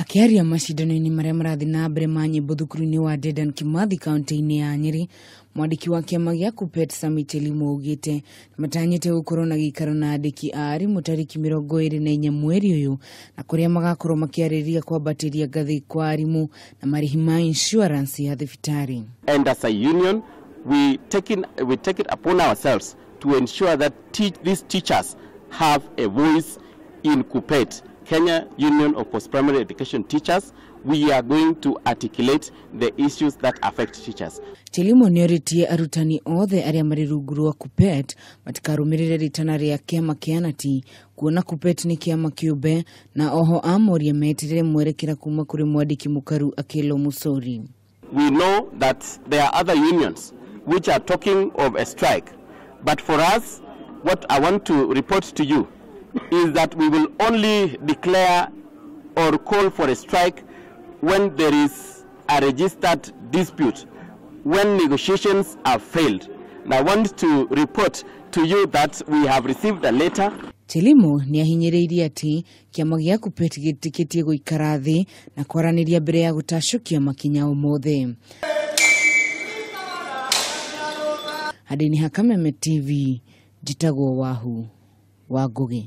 Akĩaria macindano-inĩ marĩa marathiĩ na mbere ma nyĩmbo thukuru-inĩ wa Dedan Kimathi kaunti-inĩ ya Nyeri, mwandĩki wa kĩama gĩa KUPPET Sammy Chelimo augĩte matanyĩte gũkorwo na gĩikaro na andĩki a arimũ tarĩki 24 mweri ũyũ, na kũrĩa magakorwo makĩarĩrĩria kwambatĩria ngathĩ kwa arimũ na marĩhi ma insurance ya thibitarĩ. And as a union, we take it upon ourselves to ensure that these teachers have a voice in KUPPET, Kenya Union of Post-Primary Education Teachers. We are going to articulate the issues that affect teachers. Chelimo nĩorĩtie arutani othe arĩa marĩ rungu rwa KUPPET matikarũmĩrĩre rĩtana rĩa kĩama kĩa ANATI kuona KUPPET nĩ kĩama kĩũmbe, na oho amoria meterere mwerekera kuma kũrĩ mwandĩki mũkaru Akelo Musori. We know that there are other unions which are talking of a strike, but for us, what I want to report to you is that we will only declare or call for a strike when there is a registered dispute, when negotiations have failed. And I want to report to you that we have received a letter. Chelimo nĩ ahinyĩrĩirie atĩ kĩama gĩa KUPPET gĩtĩkĩtie gũikara thĩ na kwaranĩria mbere ya gũtacũkia makinya o mothe. Handũ-inĩ ha Kameme TV, njĩtagwo Wahu wa Ngũgĩ.